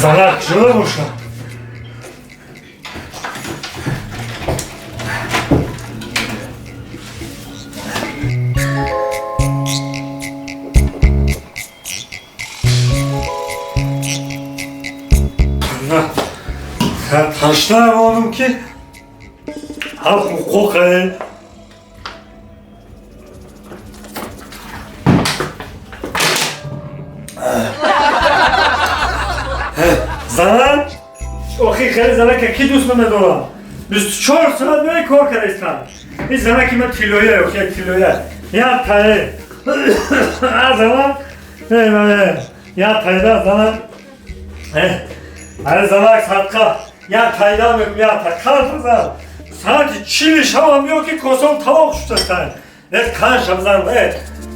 Занак чӯ бошад? Ташна монум ки ҳақ ҳуқуқе. Занак охи хеле занака ки дӯст намедорам? 24 соат меи кор кардаистам. Ин занаки ман тиллоя, охи тиллоя як тае занак, як тайда занак. Аре занак, садқа як тайда мекум, як тай канта зан. Соати 40 шавам биё ки косом тавоқ шудастан. Канша бизан.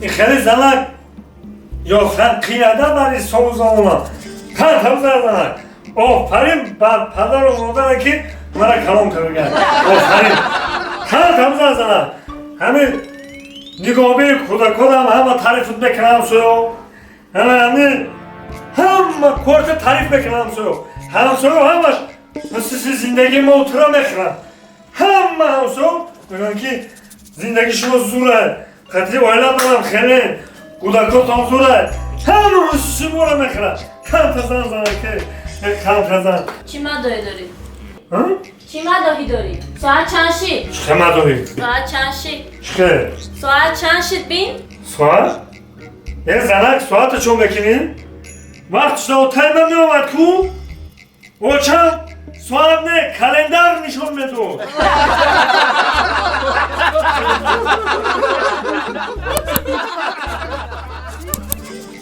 Ин хеле занак ёфтан қиянда бар ин сову замона. Канта бизан занак. Офарин бар падару модаре ки мара калон кардаган. Офарин. Канта бизан занак. Ҳамин нигоҳбини кӯдаконам ҳама таърифут мекунам ҳамсоё. Ҳамин ҳама корта таъриф мекунам ҳамсоё. Ҳамсоё ҳамаш мисли зиндагии мо тура мехӯранд. Ҳама ҳамсоё мегӯянд ки зиндагии шумо зура, қатъи оила дорам, хеле кӯдакотон зура. Ҳама мисли моро мехӯранд. Канта зан занаке, канта зан. Чӣ мадоҳӣ дорӣ? Чӣ мадоҳӣ дорӣ? Соат чанд шид? Чӣ мадоҳӣ? Соат чанд шид? Чӣ? Соат чанд шид бин? Соат? Е занак, соата чон мекунӣ? Вақт шуда отайма меомад ку? Очам соат не, календар нишон медод.